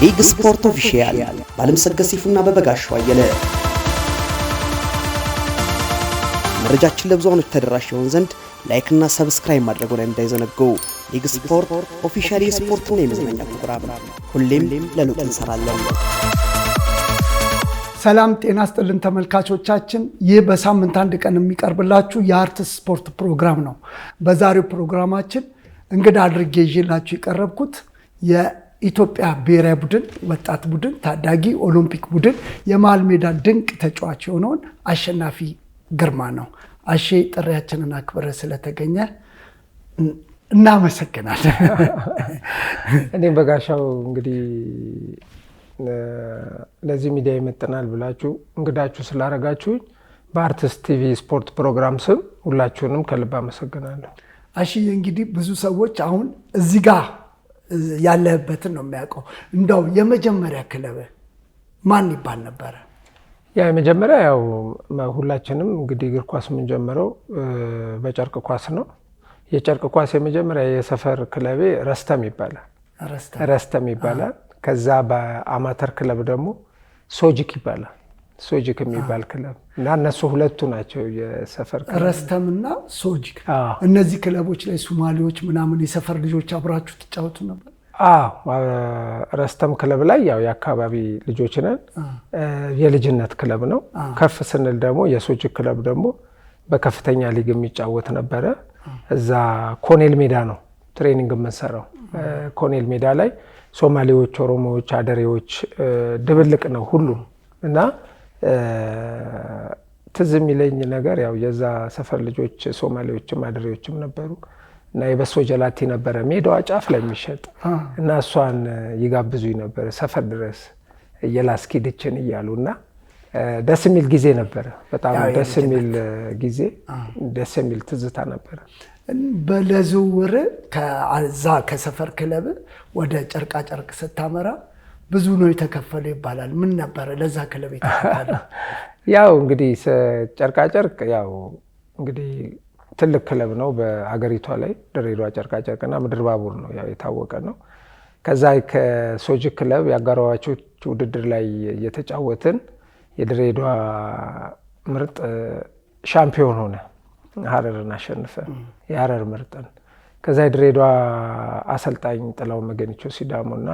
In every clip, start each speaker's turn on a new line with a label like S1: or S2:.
S1: ሊግ ስፖርት Official በአለምሰገድ ሰይፉና በበጋሻው አየለ። መረጃችን ለብዙዎች ተደራሽ ይሆን ዘንድ like ና subscribe ማድረጉ ላይ እንዳይዘነጉ። ሊግ ስፖርት Official የስፖርትና የመዝናኛ ፕሮግራም፣ ሁሌም ለለውጥ እንሰራለን።
S2: ሰላም ጤና ስጥልን ተመልካቾቻችን፣ ይህ በሳምንት አንድ ቀን የሚቀርብላችሁ የአርትስ ስፖርት ፕሮግራም ነው። በዛሬው ፕሮግራማችን እንግዳ አድርጌ ይዤላችሁ የቀረብኩት የኢትዮጵያ ብሔራዊ ቡድን ወጣት ቡድን ታዳጊ ኦሎምፒክ ቡድን የመሃል ሜዳ ድንቅ ተጫዋች የሆነውን አሸናፊ ግርማ ነው። አሼ፣ ጥሪያችንን አክብረህ ስለተገኘህ እናመሰግናለን።
S3: እኔም በጋሻው እንግዲህ ለዚህ ሚዲያ ይመጥናል ብላችሁ እንግዳችሁ ስላደረጋችሁኝ በአርትስ ቲቪ ስፖርት ፕሮግራም ስም ሁላችሁንም ከልብ አመሰግናለሁ።
S2: አሽዬ፣ እንግዲህ ብዙ ሰዎች አሁን እዚህ ጋር ያለህበትን ነው የሚያውቀው። እንደው የመጀመሪያ ክለብ ማን ይባል ነበረ?
S3: ያ የመጀመሪያ ያው ሁላችንም እንግዲህ እግር ኳስ የምንጀምረው በጨርቅ ኳስ ነው። የጨርቅ ኳስ የመጀመሪያ የሰፈር ክለቤ ረስተም ይባላል። ረስተም ይባላል። ከዛ በአማተር ክለብ ደግሞ ሶጂክ ይባላል። ሶጂክ የሚባል ክለብ እና እነሱ ሁለቱ ናቸው የሰፈር ክለብ።
S2: ረስተምና ሶጂክ። እነዚህ ክለቦች ላይ ሱማሌዎች ምናምን የሰፈር ልጆች አብራችሁ ትጫወቱ ነበር?
S3: አዎ፣ ረስተም ክለብ ላይ ያው የአካባቢ ልጆች ነን። የልጅነት ክለብ ነው። ከፍ ስንል ደግሞ የሶጂክ ክለብ ደግሞ በከፍተኛ ሊግ የሚጫወት ነበረ። እዛ ኮኔል ሜዳ ነው training የምንሰራው። ኮኔል ሜዳ ላይ ሶማሌዎች፣ ኦሮሞዎች፣ አደሬዎች ድብልቅ ነው ሁሉም። እና ትዝ የሚለኝ ነገር ያው የዛ ሰፈር ልጆች ሶማሌዎችም አደሬዎችም ነበሩ እና የበሶ ጀላቲ ነበረ ሜዳዋ ጫፍ ላይ የሚሸጥ እና እሷን ይጋብዙኝ ነበረ ሰፈር ድረስ እየላስኪድችን እያሉ እና ደስ የሚል ጊዜ ነበረ። በጣም ደስ የሚል ጊዜ፣ ደስ የሚል ትዝታ ነበረ።
S2: ለዝውውር ከዛ ከሰፈር ክለብ ወደ ጨርቃ ጨርቅ ስታመራ ብዙ ነው የተከፈለው ይባላል። ምን ነበረ ለዛ ክለብ የተከፈለው?
S3: ያው እንግዲህ ጨርቃ ጨርቅ ያው እንግዲህ ትልቅ ክለብ ነው በአገሪቷ ላይ። ድሬዳዋ ጨርቃ ጨርቅና ምድር ባቡር ነው፣ ያው የታወቀ ነው። ከዛ ከሶጂክ ክለብ የአጋራዋቾች ውድድር ላይ እየተጫወትን የድሬዳዋ ምርጥ ሻምፒዮን ሆነ። ሀረርን አሸንፈ የሀረር ምርጥን። ከዛ የድሬዳዋ አሰልጣኝ ጥላው መገኒቾ ሲዳሞና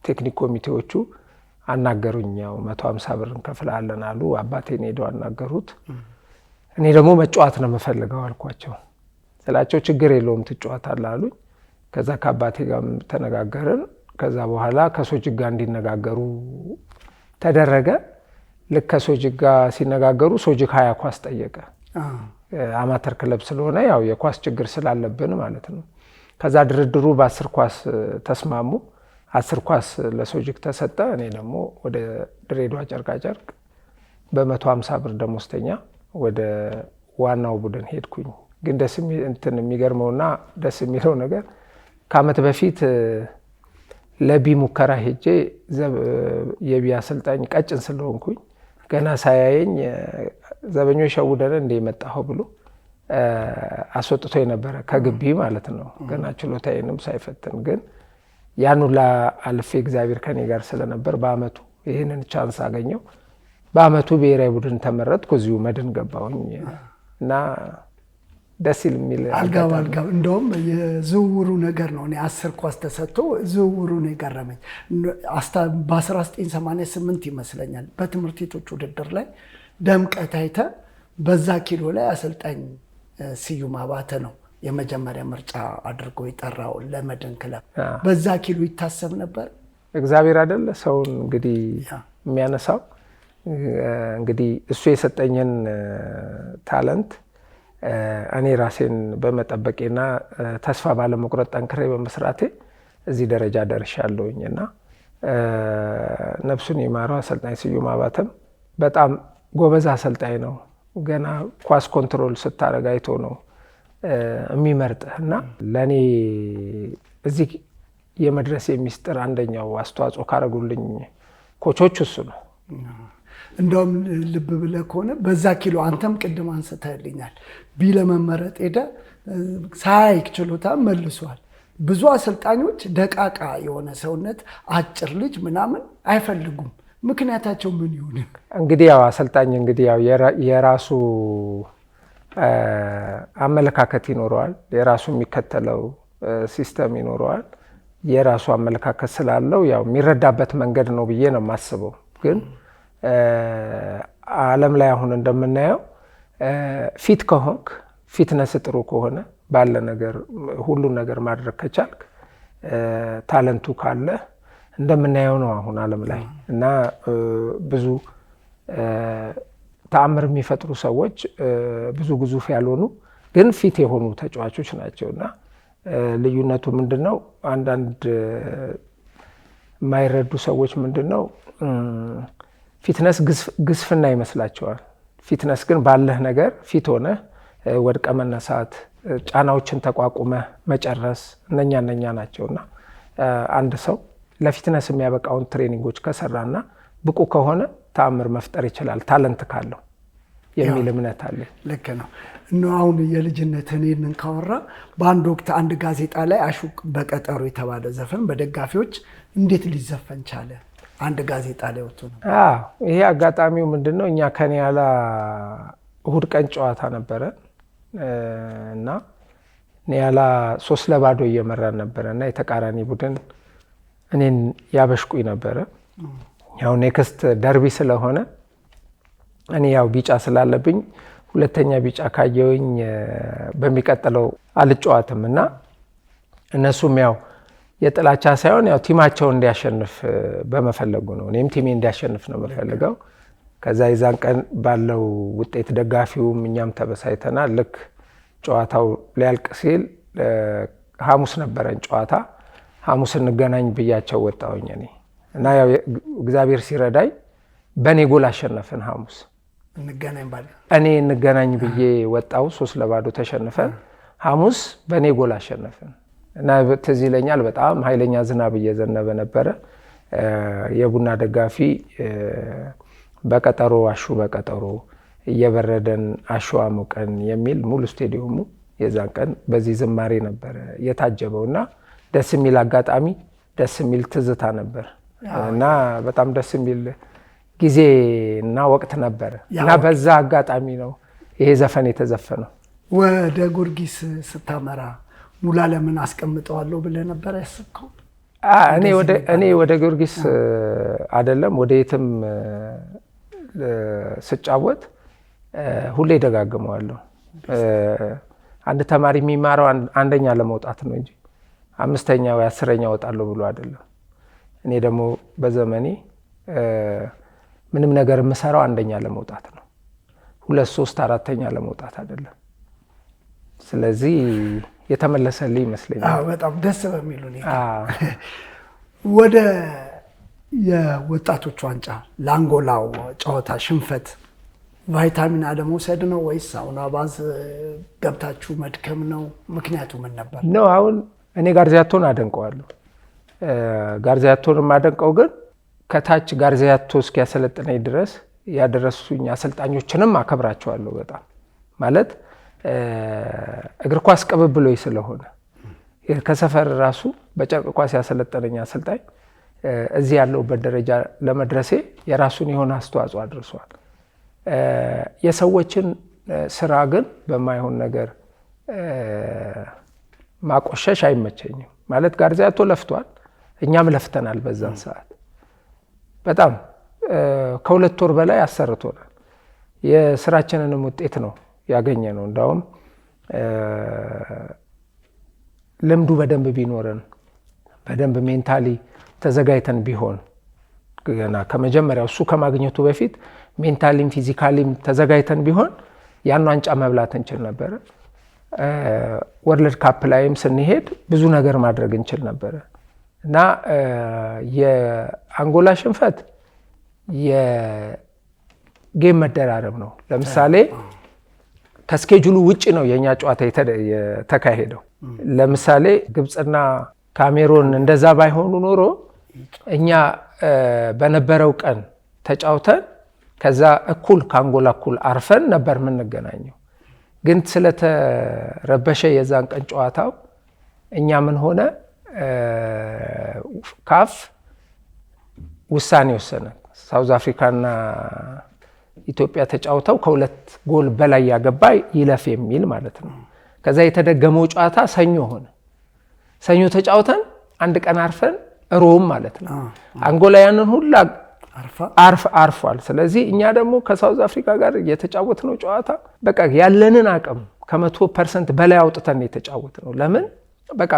S3: ቴክኒክ ኮሚቴዎቹ አናገሩኝ። ያው 150 ብር እንከፍላለን አሉ። አባቴን ሄደው አናገሩት። እኔ ደግሞ መጫወት ነው የምፈልገው አልኳቸው። ስላቸው ችግር የለውም ትጫወታለህ አሉኝ። ከዛ ከአባቴ ጋር ተነጋገርን። ከዛ በኋላ ከሶጂክ ጋር እንዲነጋገሩ ተደረገ። ልክ ከሶጂክ ጋር ሲነጋገሩ ሶጂክ 20 ኳስ ጠየቀ። አማተር ክለብ ስለሆነ ያው የኳስ ችግር ስላለብን ማለት ነው። ከዛ ድርድሩ በ10 ኳስ ተስማሙ። 10 ኳስ ለሶጂክ ተሰጠ። እኔ ደግሞ ወደ ድሬዳዋ ጨርቃጨርቅ በ150 ብር ደሞዝተኛ ወደ ዋናው ቡድን ሄድኩኝ። ግን ደስ እንትን የሚገርመውና ደስ የሚለው ነገር ከአመት በፊት ለ B ሙከራ ሄጄ የ B አሰልጣኝ ቀጭን ስለሆንኩኝ ገና ሳያየኝ ዘበኞች ሸውደን እንደ የመጣኸው ብሎ አስወጥቶ የነበረ ከግቢ ማለት ነው። ገና ችሎታዬንም ሳይፈትን ግን ያን ሁላ አልፌ እግዚአብሔር ከኔ ጋር ስለነበር በአመቱ ይህንን chance አገኘው። በአመቱ ብሔራዊ ቡድን ተመረጥኩ። እዚሁ መድን ገባሁኝ እና ደስ ይል የሚል
S2: አልጋ ባልጋ። እንደውም የዝውውሩ ነገር ነው። እኔ 10 ኳስ ተሰጥቶ ዝውውሩ ነው የገረመኝ። በ1988 ይመስለኛል በትምህርት ቤቶች ውድድር ላይ ደምቀህ ታይተህ በዛ ኪሎ ላይ አሰልጣኝ ስዩም አባተ ነው የመጀመሪያ ምርጫ አድርጎ የጠራው ለመድን ክለብ። በዛ ኪሎ ይታሰብ ነበር።
S3: እግዚአብሔር አይደለ ሰውን እንግዲህ የሚያነሳው። እንግዲህ እሱ የሰጠኝን talent እኔ ራሴን በመጠበቄና ተስፋ ባለመቁረጥ ጠንክሬ በመስራቴ እዚህ ደረጃ ደርሻለሁኝ። እና ነፍሱን ይማረው አሰልጣኝ ስዩም አባተም በጣም ጎበዝ አሰልጣኝ ነው። ገና ኳስ control ስታደርግ አይቶ ነው የሚመርጥህ። እና ለእኔ እዚህ የመድረስ የሚስጥር አንደኛው አስተዋጽኦ ካደረጉልኝ coach ኦች እሱ ነው።
S2: እንደውም ልብ ብለህ ከሆነ በዛ ኪሎ አንተም ቅድም አንስተህልኛል፣ B ለመመረጥ ሄደ ሳያይክ ችሎታ መልሷል። ብዙ አሰልጣኞች ደቃቃ የሆነ ሰውነት፣ አጭር ልጅ ምናምን አይፈልጉም። ምክንያታቸው ምን ይሁን?
S3: እንግዲህ ያው አሰልጣኝ እንግዲህ ያው የራሱ አመለካከት ይኖረዋል። የራሱ የሚከተለው system ይኖረዋል። የራሱ አመለካከት ስላለው ያው የሚረዳበት መንገድ ነው ብዬ ነው የማስበው። ግን ዓለም ላይ አሁን እንደምናየው fit ከሆንክ፣ fitness ጥሩ ከሆነ፣ ባለ ነገር ሁሉን ነገር ማድረግ ከቻልክ፣ talent ኡ ካለ እንደምናየው ነው አሁን ዓለም ላይ እና ብዙ ተአምር የሚፈጥሩ ሰዎች ብዙ ግዙፍ ያልሆኑ ግን fit የሆኑ ተጫዋቾች ናቸው። እና ልዩነቱ ምንድን ነው? አንዳንድ የማይረዱ ሰዎች ምንድን ነው fitness ግዝፍና ይመስላቸዋል። Fitness ግን ባለህ ነገር fit ሆነህ ወድቀህ መነሳት፣ ጫናዎችን ተቋቁመህ መጨረስ እነኛ እነኛ ናቸው። እና አንድ ሰው ለ fitness የሚያበቃውን training ኦች ከሰራና ብቁ ከሆነ ተአምር መፍጠር ይችላል talent ካለው የሚል እምነት አለ።
S2: ልክ ነው። እነ አሁን የልጅነትህን ይህንን ካወራ በአንድ ወቅት አንድ ጋዜጣ ላይ አሹ በቀጠሮ የተባለ ዘፈን በደጋፊዎች እንዴት ሊዘፈን ቻለ? አንድ ጋዜጣ ላይ ወጥቶ ነው።
S3: አዎ፣ ይሄ አጋጣሚው ምንድን ነው? እኛ ከኒያላ እሁድ ቀን ጨዋታ ነበረ እና ኒያላ 3-0 እየመራን ነበረ እና የተቃራኒ ቡድን እኔን ያበሽቁኝ ነበረ። ያው next derby ስለሆነ እኔ ያው ቢጫ ስላለብኝ ሁለተኛ ቢጫ ካየውኝ በሚቀጥለው አልጫዋትም እና እነሱም ያው የጥላቻ ሳይሆን ያው team ኣቸው እንዲያሸንፍ በመፈለጉ ነው። እኔም team ኤ እንዲያሸንፍ ነው የምፈልገው። ከዛ የዛን ቀን ባለው ውጤት ደጋፊውም እኛም ተበሳይተናል። ልክ ጨዋታው ሊያልቅ ሲል ሐሙስ ነበረን ጨዋታ፣ ሐሙስ እንገናኝ ብያቸው ወጣሁኝ እኔ እና ያው እግዚአብሔር ሲረዳኝ በእኔ ጎል አሸነፍን ሐሙስ።
S2: እንገናኝ ባለ
S3: እኔ እንገናኝ ብዬ ወጣው፣ 3-0 ተሸንፈን ሐሙስ በእኔ ጎል አሸነፍን እና ትዝ ይለኛል በጣም ኃይለኛ ዝናብ እየዘነበ ነበረ። የቡና ደጋፊ በቀጠሮ አሹ በቀጠሮ እየበረደን አሹ አሞቀን የሚል ሙሉ ስቴዲየሙ የዛን ቀን በዚህ ዝማሬ ነበረ የታጀበው እና ደስ የሚል አጋጣሚ፣ ደስ የሚል ትዝታ ነበር እና በጣም ደስ የሚል ጊዜ እና ወቅት ነበረ እና በዛ አጋጣሚ ነው ይሄ ዘፈን የተዘፈነው።
S2: ወደ ጊዮርጊስ ስታመራ ሙሉዓለምን አስቀምጠዋለሁ ብለህ ነበር ያሰብከው?
S3: እኔ ወደ ጊዮርጊስ አይደለም ወደ የትም ስጫወት ሁሌ ደጋግመዋለሁ። አንድ ተማሪ የሚማረው አንደኛ ለመውጣት ነው እንጂ አምስተኛ ወይ 10ኛ እወጣለሁ ብሎ አይደለም። እኔ ደግሞ በዘመኔ ምንም ነገር የምሰራው አንደኛ ለመውጣት ነው። ሁለት ሶስት አራተኛ ለመውጣት አይደለም። ስለዚህ የተመለሰልኝ ይመስለኛል።
S2: በጣም ደስ በሚል ሁኔታ ወደ የወጣቶች ዋንጫ ለአንጎላው ጨዋታ ሽንፈት ቫይታሚን አለመውሰድ ነው ወይስ sauna bath ገብታችሁ መድከም ነው? ምክንያቱ ምን ነበር?
S3: ነው አሁን እኔ ጋርዚያቶን አደንቀዋለሁ። ጋርዚያቶን የማደንቀው ግን ከታች ጋርዚያቶ እስኪያሰለጥነኝ ድረስ ያደረሱኝ አሰልጣኞችንም አከብራቸዋለሁ በጣም። ማለት እግር ኳስ ቅብብሎች ስለሆነ ከሰፈር ራሱ በጨርቅ ኳስ ያሰለጠነኝ አሰልጣኝ እዚህ ያለሁበት ደረጃ ለመድረሴ የራሱን የሆነ አስተዋጽኦ አድርሷል። የሰዎችን ስራ ግን በማይሆን ነገር ማቆሸሽ አይመቸኝም። ማለት ጋርዚያቶ ለፍቷል፣ እኛም ለፍተናል። በዛን ሰዓት በጣም ከ2 ወር በላይ አሰርቶናል። የስራችንንም ውጤት ነው ያገኘነው። እንዳውም ልምዱ በደንብ ቢኖረን፣ በደንብ mentally ተዘጋጅተን ቢሆን፣ ገና ከመጀመሪያው እሱ ከማግኘቱ በፊት mentally ም physically ም ተዘጋጅተን ቢሆን ያን ዋንጫ መብላት እንችል ነበረ። World Cup ላይም ስንሄድ ብዙ ነገር ማድረግ እንችል ነበረ እና የአንጎላ ሽንፈት የ game መደራረብ ነው። ለምሳሌ ከ schedule ኡ ውጭ ነው የኛ ጨዋታ የተካሄደው። ለምሳሌ ግብፅና ካሜሮን እንደዛ ባይሆኑ ኖሮ እኛ በነበረው ቀን ተጫውተን ከዛ እኩል ከአንጎላ እኩል አርፈን ነበር የምንገናኘው። ግን ስለተረበሸ የዛን ቀን ጨዋታው እኛ ምን ሆነ፣ ካፍ ውሳኔ ወሰነ። ሳውዝ አፍሪካና ኢትዮጵያ ተጫውተው ከ2 ጎል በላይ ያገባ ይለፍ የሚል ማለት ነው። ከዛ የተደገመው ጨዋታ ሰኞ ሆነ። ሰኞ ተጫውተን አንድ ቀን አርፈን ሮም ማለት ነው። አንጎላ ያንን ሁላ አርፏል። ስለዚህ እኛ ደግሞ ከሳውዝ አፍሪካ ጋር የተጫወትነው ጨዋታ በቃ ያለንን አቅም ከ100% በላይ አውጥተን የተጫወትነው። ለምን በቃ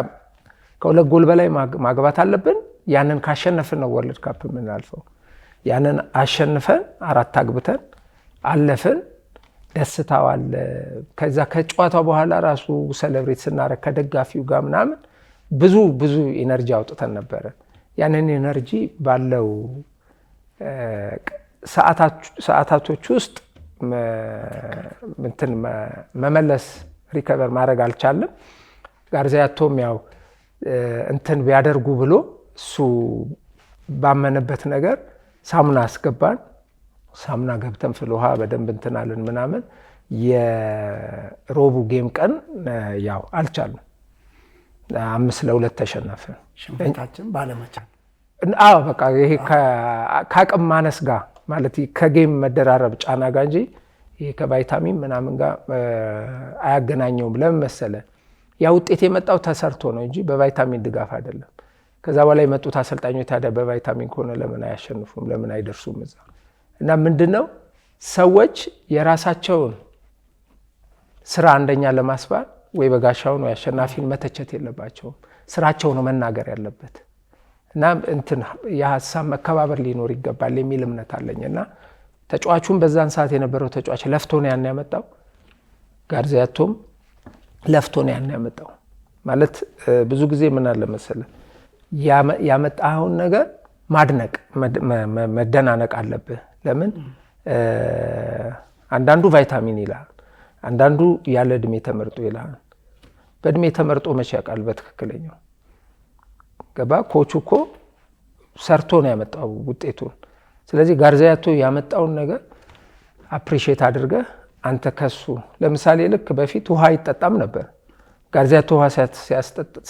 S3: ከ2 ጎል በላይ ማግባት አለብን። ያንን ካሸነፍን ነው World Cup የምናልፈው። ያንን አሸንፈን 4 አግብተን አለፍን። ደስታው አለ። ከዛ ከጨዋታው በኋላ ራሱ celebrate ስናረግ ከደጋፊው ጋር ምናምን ብዙ ብዙ energy አውጥተን ነበረ። ያንን energy ባለው ሰዓታቶች ውስጥ እንትን መመለስ recover ማድረግ አልቻለም። ጋርዚያቶም ያው እንትን ቢያደርጉ ብሎ እሱ ባመነበት ነገር ሳሙና አስገባን። ሳሙና ገብተን ፍል ውሃ በደንብ እንትን አለን ምናምን። የሮቡ game ቀን ያው አልቻልንም። 5-2 ተሸነፍን።
S2: ሽንፈታችን ባለመቻል።
S3: አዎ በቃ ይሄ ከአቅም ማነስ ጋር ማለት ከ game መደራረብ ጫና ጋር እንጂ ይሄ ከቫይታሚን ምናምን ጋር አያገናኘውም። ለምን መሰለህ? ያ ውጤት የመጣው ተሰርቶ ነው እንጂ በቫይታሚን ድጋፍ አይደለም። ከዛ በኋላ የመጡት አሰልጣኞች ታዲያ በቫይታሚን ከሆነ ለምን አያሸንፉም? ለምን አይደርሱም እዛ? እና ምንድነው ሰዎች የራሳቸውን ስራ አንደኛ ለማስባል ወይ በጋሻውን ወይ አሸናፊን መተቸት የለባቸውም። ስራቸው ነው መናገር ያለበት። እና እንትን የሐሳብ መከባበር ሊኖር ይገባል የሚል እምነት አለኝ። እና ተጫዋቹም በዛን ሰዓት የነበረው ተጫዋች ለፍቶ ነው ያን ያመጣው። ጋርዚያቶም ለፍቶ ነው ያን ያመጣው። ማለት ብዙ ጊዜ ምን አለ መሰለህ፣ ያመጣኸውን ነገር ማድነቅ መደናነቅ አለብህ። ለምን አንዳንዱ ቫይታሚን ይላል፣ አንዳንዱ ያለ እድሜ ተመርጦ ይላል። በእድሜ ተመርጦ መቼ ያውቃል በትክክለኛው? ገባ? ኮቹ እኮ ሰርቶ ነው ያመጣው ውጤቱን። ስለዚህ ጋርዚያቶ ያመጣውን ነገር appreciate አድርገህ አንተ ከሱ ለምሳሌ ልክ በፊት ውሃ አይጠጣም ነበር። ጋርዚያቶ ውሃ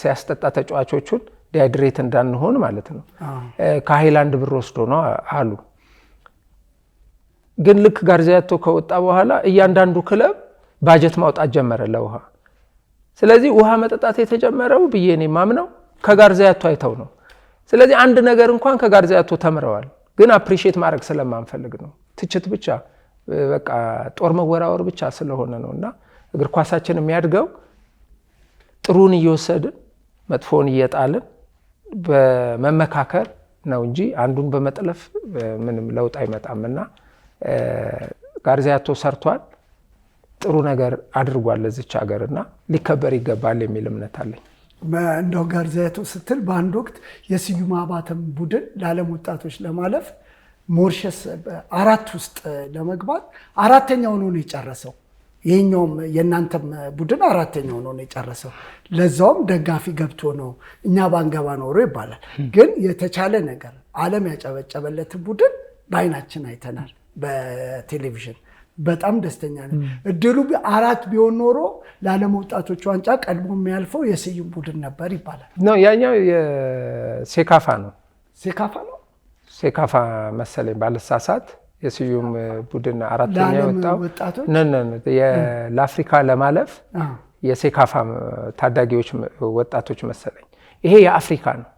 S3: ሲያስጠጣ ተጫዋቾቹን dehydrate እንዳንሆን ማለት ነው። ከሃይላንድ ብር ወስዶ ነው አሉ። ግን ልክ ጋርዚያቶ ከወጣ በኋላ እያንዳንዱ ክለብ ባጀት ማውጣት ጀመረ ለውሃ። ስለዚህ ውሃ መጠጣት የተጀመረው ብዬ እኔ የማምነው ከጋርዚያቶ አይተው ነው። ስለዚህ አንድ ነገር እንኳን ከጋርዚያቶ ተምረዋል። ግን appreciate ማድረግ ስለማንፈልግ ነው። ትችት ብቻ በቃ ጦር መወራወር ብቻ ስለሆነ ነውና እግር ኳሳችን የሚያድገው ጥሩን እየወሰድን መጥፎን እየጣልን በመመካከር ነው እንጂ አንዱን በመጥለፍ ምንም ለውጥ አይመጣምና ጋርዚያቶ ሰርቷል፣ ጥሩ ነገር አድርጓል ለዚች ሀገርና ሊከበር ይገባል የሚል እምነት አለኝ።
S2: እንደው ጋርዚያቶ ስትል በአንድ ወቅት የስዩም አባተም ቡድን ለዓለም ወጣቶች ለማለፍ ሞሪሸስ 4 ውስጥ ለመግባት 4ኛው ሆኖ ነው የጨረሰው። ይሄኛውም የእናንተም ቡድን 4ኛው ሆኖ ነው የጨረሰው። ለዛውም ደጋፊ ገብቶ ነው፣ እኛ ባንገባ ኖሮ ይባላል። ግን የተቻለ ነገር ዓለም ያጨበጨበለት ቡድን በአይናችን አይተናል በቴሌቪዥን። በጣም ደስተኛ ነን። እድሉ 4 ቢሆን ኖሮ ለዓለም ወጣቶች ዋንጫ ቀድሞ የሚያልፈው የስዩም ቡድን ነበር ይባላል።
S3: ነው ያኛው የሴካፋ ነው።
S2: ሴካፋ ነው?
S3: ሴካፋ መሰለኝ ባልሳሳት። የስዩም ቡድን 4ኛ
S2: ለዓለም
S3: የወጣው
S2: ወጣቶች?
S3: ለአፍሪካ ለማለፍ የሴካፋ ታዳጊዎች ወጣቶች መሰለኝ። ይሄ የአፍሪካ ነው።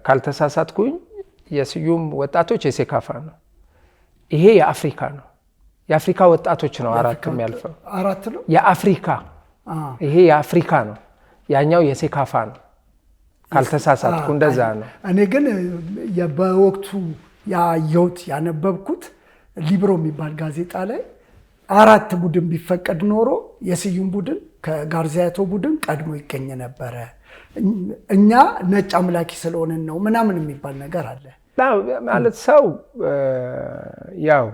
S3: ካልተሳሳትኩኝ የስዩም ወጣቶች የሴካፋ ነው። ይሄ የአፍሪካ ነው። የአፍሪካ ወጣቶች ነው 4 የሚያልፈው።
S2: 4 ነው?
S3: የአፍሪካ። ይሄ የአፍሪካ ነው። ያኛው የሴካፋ ነው። ካልተሳሳትኩ እንደዛ ነው።
S2: እኔ ግን በወቅቱ ያየሁት ያነበብኩት ሊብሮ የሚባል ጋዜጣ ላይ 4 ቡድን ቢፈቀድ ኖሮ የስዩም ቡድን ከጋርዚያቶ ቡድን ቀድሞ ይገኝ ነበር። እኛ ነጭ አምላኪ ስለሆነን ነው ምናምን የሚባል ነገር አለ።
S3: አዎ፣ ማለት ሰው ያው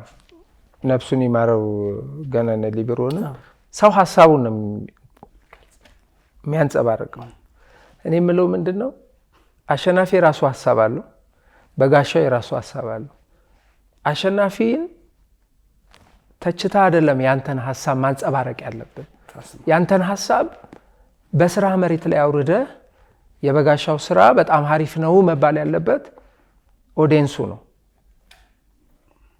S3: ነፍሱን ይማረው ገነነ ሊብሮን ሰው ሐሳቡን ነው የሚያንጸባርቀው። እኔ የምለው ምንድነው አሸናፊ የራሱ ሐሳብ አለው፣ በጋሻው የራሱ ሐሳብ አለው። አሸናፊን ተችታ አይደለም ያንተን ሐሳብ ማንጸባረቅ ያለብን። ያንተን ሐሳብ በስራ መሬት ላይ አውርደህ የበጋሻው ስራ በጣም ሀሪፍ ነው መባል ያለበት audience ኡ ነው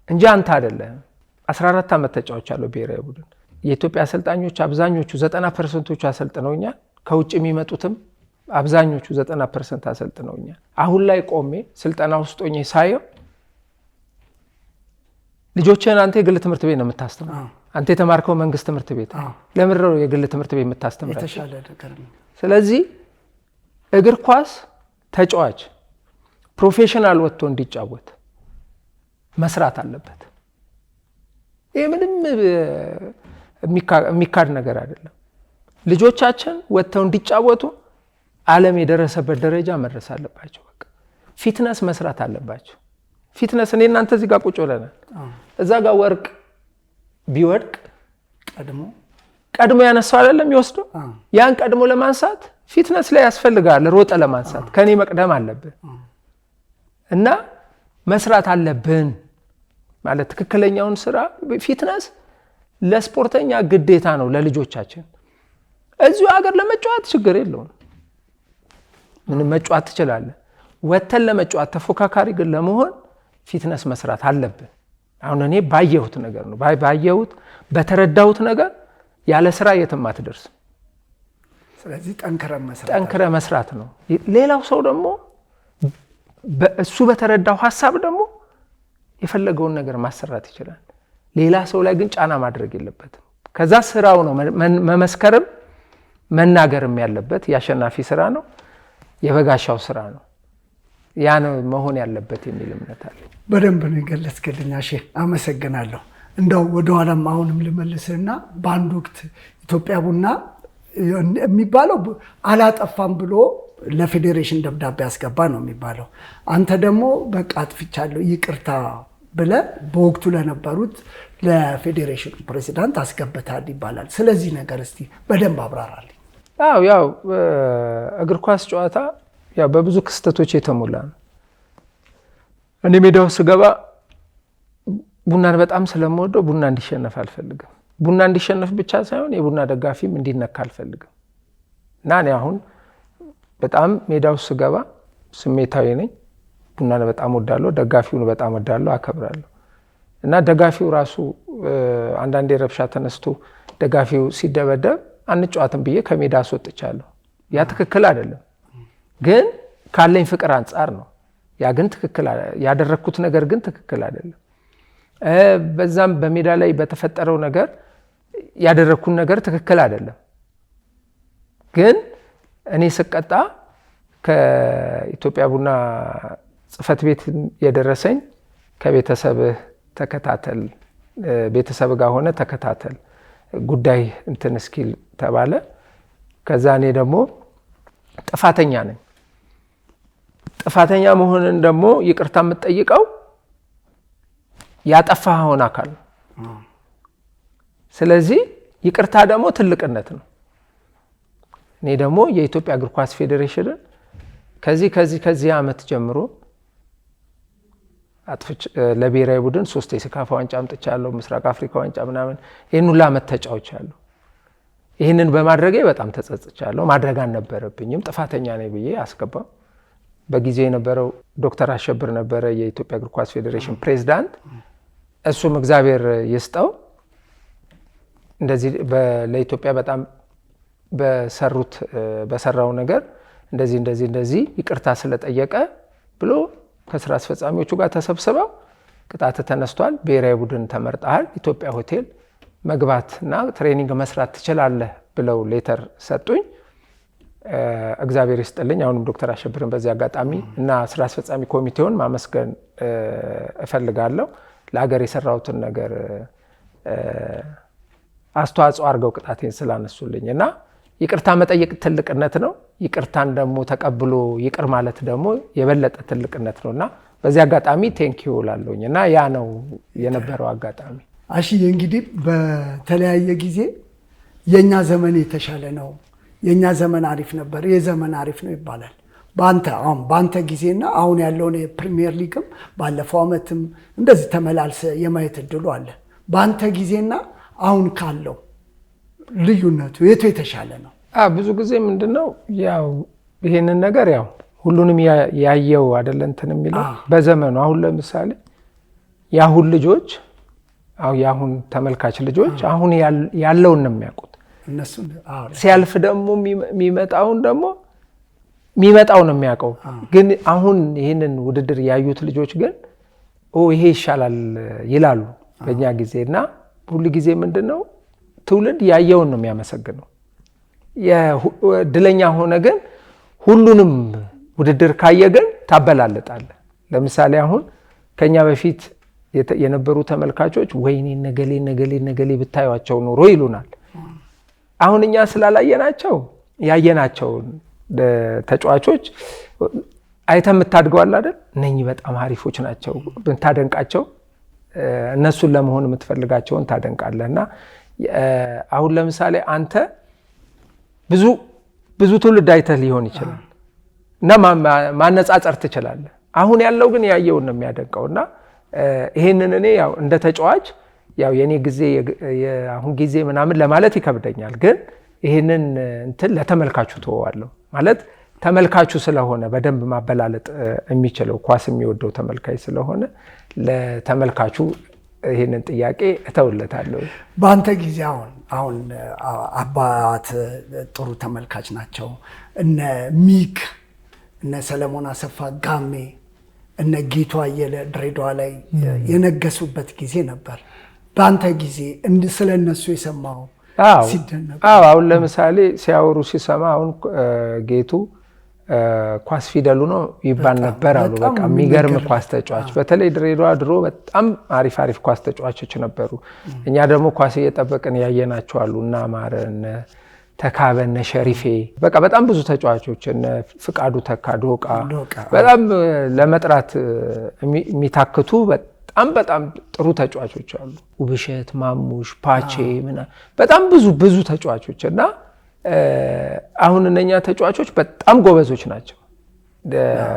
S3: እንጂ አንተ አይደለህም። 14 ዓመት ተጫውቻለሁ ብሔራዊ ቡድን። የኢትዮጵያ አሰልጣኞች አብዛኞቹ 90%ቶቹ አሰልጥነውኛል። ከውጭ የሚመጡትም አብዛኞቹ 90% አሰልጥነውኛል። አሁን ላይ ቆሜ ስልጠና ውስጥ ሆኜ ሳየው ልጆችህን አንተ የግል ትምህርት ቤት ነው የምታስተምረው። አንተ የተማርከው መንግስት ትምህርት ቤት ነው። ለምንድን ነው የግል ትምህርት ቤት የምታስተምራቸው?
S2: የተሻለ ነገር ነው።
S3: ስለዚህ እግር ኳስ ተጫዋች professional ወጥቶ እንዲጫወት መስራት አለበት። ይህ ምንም የሚካድ ነገር አይደለም። ልጆቻችን ወጥተው እንዲጫወቱ ዓለም የደረሰበት ደረጃ መድረስ አለባቸው። በቃ fitness መስራት አለባቸው። Fitness እኔ እናንተ እዚህ ጋር ቁጭ ብለናል። እዛ ጋር ወርቅ ቢወድቅ
S2: ቀድሞ
S3: ቀድሞ ያነሳው አይደለም የሚወስደው። ያን ቀድሞ ለማንሳት fitness ላይ ያስፈልጋል። ሮጠ ለማንሳት ከኔ መቅደም አለብን እና መስራት አለብን ማለት ትክክለኛውን ስራ። Fitness ለስፖርተኛ ግዴታ ነው። ለልጆቻችን እዚሁ ሀገር ለመጫወት ችግር የለውም፣ ምንም መጫወት ትችላለህ። ወጥተን ለመጫወት ተፎካካሪ ግን ለመሆን fitness መስራት አለብን። አሁን እኔ ባየሁት ነገር ነው፣ ባየሁት በተረዳሁት ነገር ያለ ስራ የትም አትደርስም።
S2: ስለዚህ ጠንክረን መስራት
S3: ጠንክረ መስራት ነው። ሌላው ሰው ደግሞ እሱ በተረዳው ሀሳብ ደግሞ የፈለገውን ነገር ማሰራት ይችላል። ሌላ ሰው ላይ ግን ጫና ማድረግ የለበትም። ከዛ ስራው ነው መመስከርም መናገርም ያለበት። የአሸናፊ ስራ ነው፣ የበጋሻው ስራ ነው። ያ ነው መሆን ያለበት የሚል እምነት አለ።
S2: በደንብ ነው የገለጽክልኝ አሼ፣ አመሰግናለሁ። እንደው ወደኋላም አሁንም ልመልስህና በአንድ ወቅት ኢትዮጵያ ቡና የሚባለው አላጠፋም ብሎ ለፌዴሬሽን ደብዳቤ አስገባ ነው የሚባለው። አንተ ደግሞ በቃ አጥፍቻለሁ ይቅርታ ብለህ በወቅቱ ለነበሩት ለፌዴሬሽኑ ፕሬዚዳንት አስገብተሃል ይባላል። ስለዚህ ነገር እስቲ በደንብ አብራራልኝ።
S3: አዎ፣ ያው እግር ኳስ ጨዋታ ያው በብዙ ክስተቶች የተሞላ ነው። እኔ ሜዳው ስገባ ቡናን በጣም ስለምወደው ቡና እንዲሸነፍ አልፈልግም። ቡና እንዲሸነፍ ብቻ ሳይሆን የቡና ደጋፊም እንዲነካ አልፈልግም እና እኔ አሁን በጣም ሜዳው ስገባ ስሜታዊ ነኝ። ቡናን በጣም ወዳለሁ፣ ደጋፊውን በጣም ወዳለሁ፣ አከብራለሁ። እና ደጋፊው ራሱ አንዳንዴ ረብሻ ተነስቶ ደጋፊው ሲደበደብ አንጫዋትም ብዬ ከሜዳ አስወጥቻለሁ። ያ ትክክል አይደለም፣ ግን ካለኝ ፍቅር አንጻር ነው። ያ ግን ትክክል ያደረግኩት ነገር ግን ትክክል አይደለም። በዛም በሜዳ ላይ በተፈጠረው ነገር ያደረግኩት ነገር ትክክል አይደለም። ግን እኔ ስቀጣ ከኢትዮጵያ ቡና ጽሕፈት ቤት የደረሰኝ ከቤተሰብህ ተከታተል፣ ቤተሰብ ጋር ሆነ ተከታተል ጉዳይ እንትን እስኪል ተባለ። ከዛ እኔ ደግሞ ጥፋተኛ ነኝ። ጥፋተኛ መሆንን ደግሞ ይቅርታ የምትጠይቀው ያጠፋኸውን አካል ነው። ስለዚህ ይቅርታ ደግሞ ትልቅነት ነው። እኔ ደግሞ የኢትዮጵያ እግር ኳስ ፌዴሬሽንን ከዚህ ከዚህ ከዚህ ዓመት ጀምሮ ለብሔራዊ ቡድን 3 የሴካፋ ዋንጫ አምጥቻለሁ፣ ምስራቅ አፍሪካ ዋንጫ ምናምን፣ ይህን ሁሉ ዓመት ተጫውቻለሁ። ይህንን በማድረጌ በጣም ተጸጽቻለሁ። ማድረግ አልነበረብኝም፣ ጥፋተኛ ነኝ ብዬ አስገባው። በጊዜው የነበረው ዶክተር አሸብር ነበረ የኢትዮጵያ እግር ኳስ ፌዴሬሽን ፕሬዝዳንት። እሱም እግዚአብሔር ይስጠው እንደዚህ ለኢትዮጵያ በጣም በሰሩት በሰራው ነገር እንደዚህ እንደዚህ እንደዚህ ይቅርታ ስለጠየቀ ብሎ ከስራ አስፈጻሚዎቹ ጋር ተሰብስበው ቅጣት ተነስቷል፣ ብሔራዊ ቡድን ተመርጠሃል፣ ኢትዮጵያ ሆቴል መግባትና training መስራት ትችላለህ ብለው letter ሰጡኝ። እግዚአብሔር ይስጥልኝ። አሁንም ዶክተር አሸብርን በዚህ አጋጣሚ እና ስራ አስፈጻሚ ኮሚቴውን ማመስገን እፈልጋለሁ። ለሀገር የሰራሁትን ነገር አስተዋጽኦ አድርገው ቅጣቴን ስላነሱልኝ እና ይቅርታ መጠየቅ ትልቅነት ነው። ይቅርታን ደግሞ ተቀብሎ ይቅር ማለት ደግሞ የበለጠ ትልቅነት ነው እና በዚህ አጋጣሚ thank you እላለሁኝ እና ያ ነው የነበረው አጋጣሚ።
S2: አሽዬ እንግዲህ በተለያየ ጊዜ የኛ ዘመን የተሻለ ነው፣ የኛ ዘመን አሪፍ ነበር፣ የዘመን አሪፍ ነው ይባላል። በአንተ አሁን በአንተ ጊዜና አሁን ያለውን የፕሪሚየር ሊግም ባለፈው ዓመትም እንደዚህ ተመላልሰ የማየት እድሉ አለ። በአንተ ጊዜና አሁን ካለው ልዩነቱ የቱ የተሻለ ነው?
S3: ብዙ ጊዜ ምንድነው ያው ይሄንን ነገር ያው ሁሉንም ያየው አይደለ እንትን የሚለው በዘመኑ። አሁን ለምሳሌ የአሁን ልጆች፣ የአሁን ተመልካች ልጆች አሁን ያለውን ነው የሚያውቁት። ሲያልፍ ደግሞ የሚመጣውን ደግሞ የሚመጣው ነው የሚያውቀው። ግን አሁን ይህንን ውድድር ያዩት ልጆች ግን ይሄ ይሻላል ይላሉ በእኛ ጊዜ። እና ሁሉ ጊዜ ምንድን ነው ትውልድ ያየውን ነው የሚያመሰግነው። እድለኛ ሆነ ግን ሁሉንም ውድድር ካየ ግን ታበላልጣለህ። ለምሳሌ አሁን ከኛ በፊት የነበሩ ተመልካቾች ወይኔ ነገሌ ነገሌ ነገሌ ብታዩቸው ኖሮ ይሉናል። አሁን እኛ ስላላየናቸው ያየናቸውን ተጫዋቾች አይተህ የምታድገዋል አይደል? እነኚህ በጣም አሪፎች ናቸው ብታደንቃቸው፣ እነሱን ለመሆን የምትፈልጋቸውን ታደንቃለህ። እና አሁን ለምሳሌ አንተ ብዙ ብዙ ትውልድ አይተህ ሊሆን ይችላል እና ማነጻጸር ትችላለህ። አሁን ያለው ግን ያየውን ነው የሚያደንቀው። እና ይሄንን እኔ ያው እንደ ተጫዋች ያው የኔ ጊዜ የአሁን ጊዜ ምናምን ለማለት ይከብደኛል። ግን ይሄንን እንትን ለተመልካቹ ተወዋለሁ። ማለት ተመልካቹ ስለሆነ በደንብ ማበላለጥ የሚችለው ኳስ የሚወደው ተመልካች ስለሆነ ለተመልካቹ ይሄንን ጥያቄ እተውለታለሁ።
S2: በአንተ ጊዜ አሁን አባት ጥሩ ተመልካች ናቸው። እነ ሚክ፣ እነ ሰለሞን አሰፋ ጋሜ፣ እነ ጌቱ አየለ ድሬዳዋ ላይ የነገሱበት ጊዜ ነበር። በአንተ ጊዜ ስለነሱ የሰማው ሲደነቁ?
S3: አዎ፣ አሁን ለምሳሌ ሲያወሩ ሲሰማ አሁን ጌቱ ኳስ ፊደሉ ነው ይባል ነበር አሉ። በቃ የሚገርም ኳስ ተጫዋች። በተለይ ድሬዳዋ ድሮ በጣም አሪፍ አሪፍ ኳስ ተጫዋቾች ነበሩ። እኛ ደግሞ ኳስ እየጠበቅን ያየናቸው አሉ። እነ አማረ፣ እነ ተካበ፣ እነ ሸሪፌ፣ በቃ በጣም ብዙ ተጫዋቾች፣ እነ ፍቃዱ ተካ፣ ዶቃ፣ በጣም ለመጥራት የሚታክቱ በጣም በጣም ጥሩ ተጫዋቾች አሉ። ውብሸት፣ ማሙሽ፣ ፓቼ ምናምን በጣም ብዙ ብዙ ተጫዋቾች። እና አሁን እነኛ ተጫዋቾች በጣም ጎበዞች ናቸው።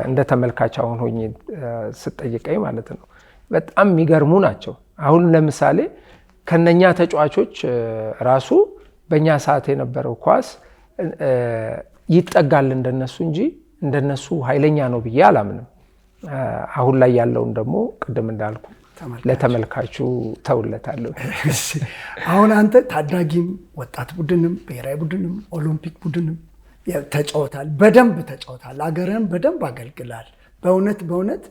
S3: እንደ ተመልካች አሁን ሆኜ ስጠይቀኝ ማለት ነው። በጣም የሚገርሙ ናቸው። አሁን ለምሳሌ ከነኛ ተጫዋቾች ራሱ በእኛ ሰዓት የነበረው ኳስ ይጠጋል እንደነሱ እንጂ እንደነሱ ኃይለኛ ነው ብዬ አላምንም። አሁን ላይ ያለውን ደግሞ ቅድም እንዳልኩ ለተመልካቹ ተውለታለሁ።
S2: አሁን አንተ ታዳጊም ወጣት ቡድንም ብሔራዊ ቡድንም ኦሎምፒክ ቡድንም ተጫውታል፣ በደንብ ተጫውታል፣ አገርህን በደንብ አገልግላል። በእውነት በእውነት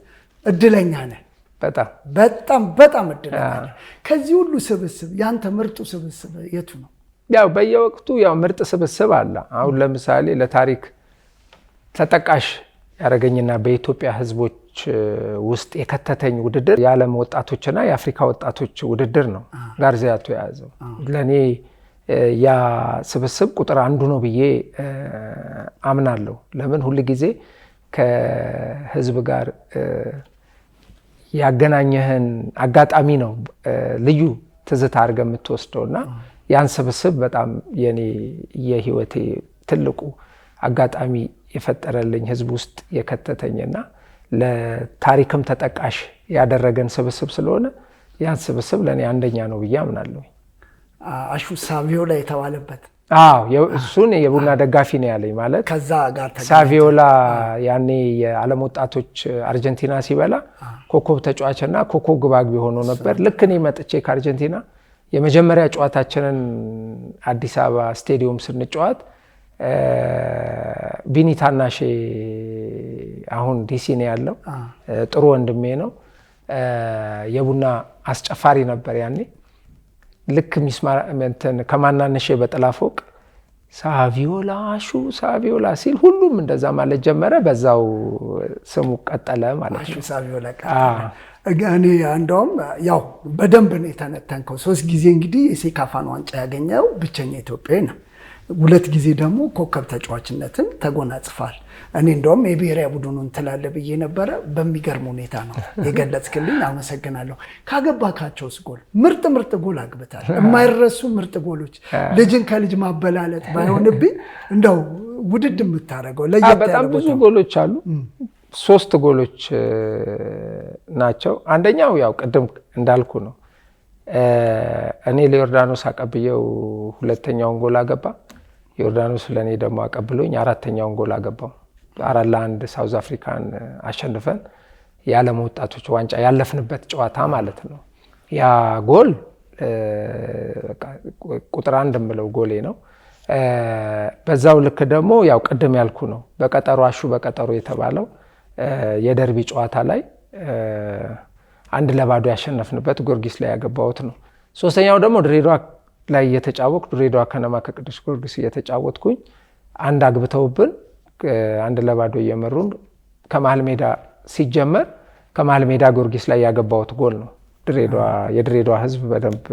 S2: እድለኛ ነህ።
S3: በጣም
S2: በጣም በጣም እድለኛ ነህ። ከዚህ ሁሉ ስብስብ ያንተ ምርጡ ስብስብ የቱ ነው?
S3: ያው በየወቅቱ ያው ምርጥ ስብስብ አለ። አሁን ለምሳሌ ለታሪክ ተጠቃሽ ያደረገኝና በኢትዮጵያ ሕዝቦች ውስጥ የከተተኝ ውድድር የዓለም ወጣቶችና የአፍሪካ ወጣቶች ውድድር ነው። ጋርዚያቶ የያዘው ለእኔ ያ ስብስብ ቁጥር አንዱ ነው ብዬ አምናለሁ። ለምን ሁል ጊዜ ከህዝብ ጋር ያገናኘህን አጋጣሚ ነው ልዩ ትዝታ አድርገህ የምትወስደው። እና ያን ስብስብ በጣም የኔ የህይወቴ ትልቁ አጋጣሚ የፈጠረልኝ፣ ህዝብ ውስጥ የከተተኝና ለታሪክም ተጠቃሽ ያደረገን ስብስብ ስለሆነ ያን ስብስብ ለእኔ አንደኛ ነው ብዬ አምናለሁ።
S2: አሹ ሳቪዮላ የተባለበት?
S3: አዎ፣ እሱን የቡና ደጋፊ ነው ያለኝ ማለት
S2: ከዛ ጋር
S3: ሳቪዮላ ያኔ የዓለም ወጣቶች አርጀንቲና ሲበላ ኮከብ ተጫዋችና ኮከብ ግብ አግቢ ሆኖ ነበር። ልክ እኔ መጥቼ ከአርጀንቲና የመጀመሪያ ጨዋታችንን አዲስ አበባ ስቴዲየም ስንጫወት ቢኒ ታናሼ፣ አሁን ዲሲ ነው ያለው፣ ጥሩ ወንድሜ ነው። የቡና አስጨፋሪ ነበር ያኔ። ልክ ሚስማር እንትን ከማናነሼ በጥላ ፎቅ ሳቪዮላ አሹ ሳቪዮላ ሲል ሁሉም እንደዛ ማለት ጀመረ። በዛው ስሙ ቀጠለ ማለት
S2: ነው። አሹ ሳቪዮላ ቀጠለ። እኔ እንደውም ያው በደንብ ነው የተነተንከው። ሶስት ጊዜ እንግዲህ የሴካፋን ዋንጫ ያገኘው ብቸኛ ኢትዮጵያዊ ነው። ሁለት ጊዜ ደግሞ ኮከብ ተጫዋችነትን ተጎናጽፏል። እኔ እንደውም የብሔራዊ ቡድኑን ትላለህ ብዬ ነበረ። በሚገርም ሁኔታ ነው የገለጽክልኝ። አመሰግናለሁ። ካገባካቸውስ ጎል ምርጥ ምርጥ ጎል አግብታል። የማይረሱ ምርጥ ጎሎች፣ ልጅን ከልጅ ማበላለጥ ባይሆንብኝ እንደው ውድድ የምታደርገው ለየት
S3: በጣም ብዙ ጎሎች አሉ። ሶስት ጎሎች ናቸው። አንደኛው ያው ቅድም እንዳልኩ ነው። እኔ ለዮርዳኖስ አቀብየው ሁለተኛውን ጎል አገባ። ዮርዳኖስ ለእኔ ደግሞ አቀብሎኝ አራተኛውን ጎል አገባው። 4-1 ሳውዝ አፍሪካን አሸንፈን የዓለም ወጣቶች ዋንጫ ያለፍንበት ጨዋታ ማለት ነው። ያ ጎል ቁጥር አንድ የምለው ጎሌ ነው። በዛው ልክ ደግሞ ያው ቅድም ያልኩ ነው፣ በቀጠሮ አሹ በቀጠሮ የተባለው የደርቢ ጨዋታ ላይ 1-0 ያሸነፍንበት ጊዮርጊስ ላይ ያገባሁት ነው። ሶስተኛው ደግሞ ድሬዳዋ ላይ እየተጫወትኩ፣ ድሬዳዋ ከነማ ከቅዱስ ጊዮርጊስ እየተጫወትኩኝ አንድ አግብተውብን 1-0 እየመሩን ከመሀል ሜዳ ሲጀመር ከመሀል ሜዳ ጊዮርጊስ ላይ ያገባሁት ጎል ነው። የድሬዳዋ ሕዝብ በደንብ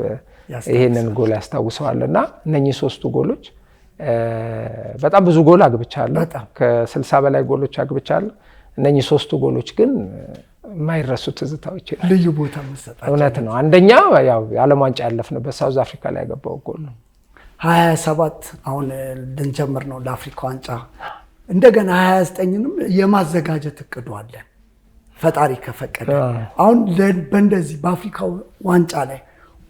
S3: ይሄንን ጎል ያስታውሰዋል። እና እነኚህ ሶስቱ ጎሎች፣ በጣም ብዙ ጎል አግብቻለሁ። ከ60 በላይ ጎሎች አግብቻለሁ። እነኚህ ሶስቱ ጎሎች ግን የማይረሱ ትዝታዎች።
S2: ልዩ ቦታ መሰጣቸው።
S3: እውነት ነው። አንደኛ ያው የዓለም ዋንጫ ያለፍንበት ሳውዝ አፍሪካ ላይ ያገባው ጎል ነው።
S2: 27 አሁን ልንጀምር ነው ለአፍሪካ ዋንጫ። እንደገና 29ንም የማዘጋጀት እቅዱ አለን ፈጣሪ ከፈቀደ። አሁን በእንደዚህ በአፍሪካ ዋንጫ ላይ፣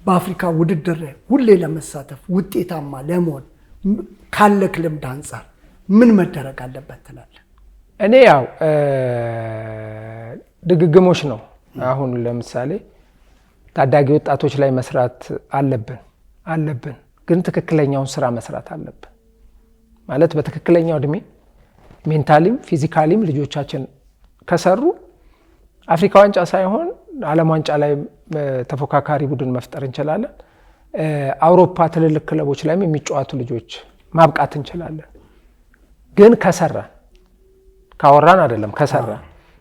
S2: በአፍሪካ ውድድር ላይ ሁሌ ለመሳተፍ፣ ውጤታማ ለመሆን ካለክ ልምድ አንጻር ምን መደረግ አለበት ትላለህ?
S3: እኔ ያው ድግግሞሽ ነው። አሁን ለምሳሌ ታዳጊ ወጣቶች ላይ መስራት አለብን፣ ግን ትክክለኛውን ስራ መስራት አለብን። ማለት በትክክለኛው እድሜ mentally ም physically ም ልጆቻችን ከሰሩ አፍሪካ ዋንጫ ሳይሆን ዓለም ዋንጫ ላይ ተፎካካሪ ቡድን መፍጠር እንችላለን። አውሮፓ ትልልቅ ክለቦች ላይም የሚጫወቱ ልጆች ማብቃት እንችላለን። ግን ከሰራን፣ ካወራን አይደለም፣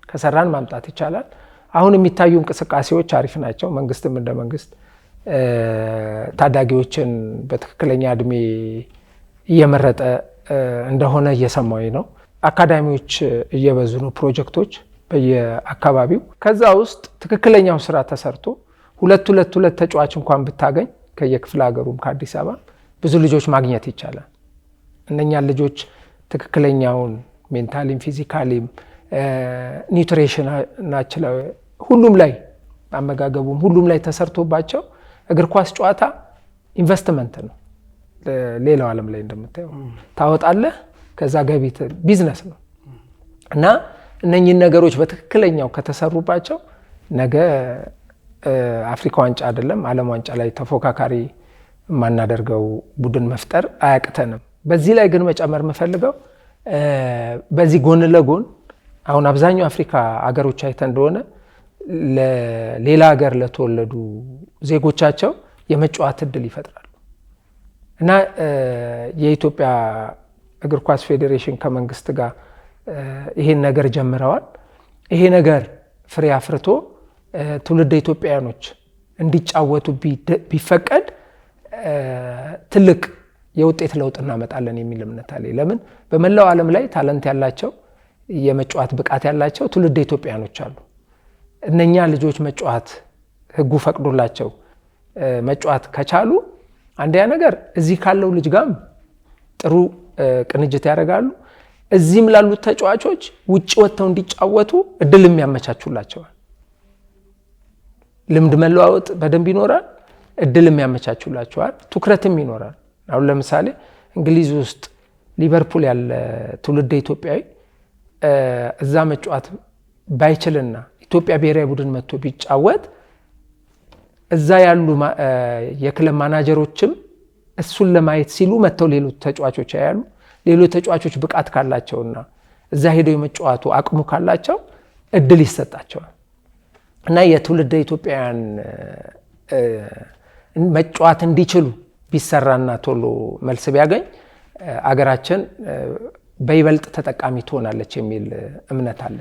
S3: ከሰራን ማምጣት ይቻላል። አሁን የሚታዩ እንቅስቃሴዎች አሪፍ ናቸው። መንግስትም እንደ መንግስት ታዳጊዎችን በትክክለኛ እድሜ እየመረጠ እንደሆነ እየሰማኝ ነው። አካዳሚዎች እየበዙ ነው፣ ፕሮጀክቶች በየአካባቢው። ከዛ ውስጥ ትክክለኛው ስራ ተሰርቶ ሁለት ሁለት ሁለት ተጫዋች እንኳን ብታገኝ ከየክፍለ ሀገሩም ከአዲስ አበባ ብዙ ልጆች ማግኘት ይቻላል። እነኛን ልጆች ትክክለኛውን mentally ም physically ም nutrition ናቸው ሁሉም ላይ፣ አመጋገቡም ሁሉም ላይ ተሰርቶባቸው፣ እግር ኳስ ጨዋታ ኢንቨስትመንት ነው። ሌላው ዓለም ላይ እንደምታየው ታወጣለህ፣ ከዛ ገቢ፣ ቢዝነስ ነው። እና እነኚህን ነገሮች በትክክለኛው ከተሰሩባቸው ነገ አፍሪካ ዋንጫ አይደለም ዓለም ዋንጫ ላይ ተፎካካሪ የማናደርገው ቡድን መፍጠር አያቅተንም። በዚህ ላይ ግን መጨመር የምፈልገው በዚህ ጎን ለጎን አሁን አብዛኛው አፍሪካ አገሮች አይተ እንደሆነ ለሌላ ሀገር ለተወለዱ ዜጎቻቸው የመጫወት እድል ይፈጥራሉ። እና የኢትዮጵያ እግር ኳስ ፌዴሬሽን ከመንግስት ጋር ይሄን ነገር ጀምረዋል። ይሄ ነገር ፍሬ አፍርቶ ትውልደ ኢትዮጵያውያኖች እንዲጫወቱ ቢፈቀድ ትልቅ የውጤት ለውጥ እናመጣለን የሚል እምነት አለ። ለምን በመላው ዓለም ላይ talent ያላቸው፣ የመጫወት ብቃት ያላቸው ትውልደ ኢትዮጵያውያኖች አሉ። እነኛ ልጆች መጫወት ህጉ ፈቅዶላቸው መጫወት ከቻሉ አንደኛ ነገር እዚህ ካለው ልጅ ጋርም ጥሩ ቅንጅት ያደርጋሉ። እዚህም ላሉት ተጫዋቾች ውጭ ወጥተው እንዲጫወቱ እድልም ያመቻቹላቸዋል። ልምድ መለዋወጥ በደንብ ይኖራል። እድልም ያመቻቹላቸዋል። ትኩረትም ይኖራል። አሁን ለምሳሌ እንግሊዝ ውስጥ ሊቨርፑል ያለ ትውልደ ኢትዮጵያዊ እዛ መጫወት ባይችልና ኢትዮጵያ ብሔራዊ ቡድን መጥቶ ቢጫወት እዛ ያሉ የክለብ ማናጀሮችም እሱን ለማየት ሲሉ መጥተው ሌሎች ተጫዋቾች ያያሉ። ሌሎች ተጫዋቾች ብቃት ካላቸውና እዛ ሄደው የመጫወቱ አቅሙ ካላቸው እድል ይሰጣቸዋል። እና የትውልደ ኢትዮጵያውያን መጫወት እንዲችሉ ቢሰራና ቶሎ መልስ ቢያገኝ አገራችን በይበልጥ ተጠቃሚ ትሆናለች የሚል እምነት አለ።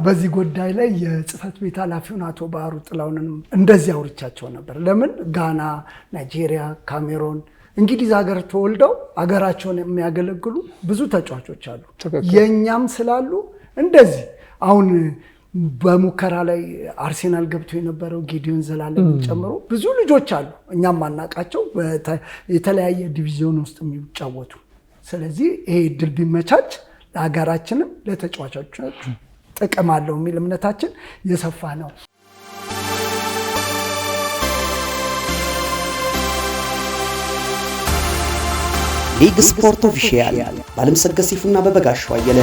S2: በዚህ ጉዳይ ላይ የጽህፈት ቤት ኃላፊውን አቶ ባህሩ ጥላሁንንም እንደዚህ አውርቻቸው ነበር። ለምን ጋና፣ ናይጄሪያ፣ ካሜሮን፣ እንግሊዝ ሀገር ተወልደው ሀገራቸውን የሚያገለግሉ ብዙ ተጫዋቾች አሉ። የእኛም ስላሉ እንደዚህ አሁን በሙከራ ላይ አርሴናል ገብቶ የነበረው ጌዲዮን ዘላለምን ጨምሮ ብዙ ልጆች አሉ፣ እኛም ማናቃቸው የተለያየ ዲቪዚዮን ውስጥ የሚጫወቱ። ስለዚህ ይሄ እድል ቢመቻች ለሀገራችንም ለተጫዋቾች ጥቅም አለው የሚል እምነታችን የሰፋ ነው።
S1: ሊግ ስፖርት Official በአለምሰገድ ሰይፉና በበጋሻው አየለ።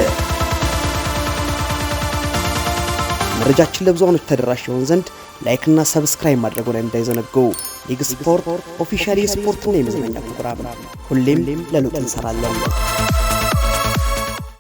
S1: መረጃችን ለብዙሃኖች ተደራሽ ይሆን ዘንድ like ና subscribe ማድረጉ ላይ እንዳይዘነጉ። ሊግ ስፖርት Official የስፖርትና የመዝናኛ ፕሮግራም፣ ሁሌም ለለውጥ እንሰራለን።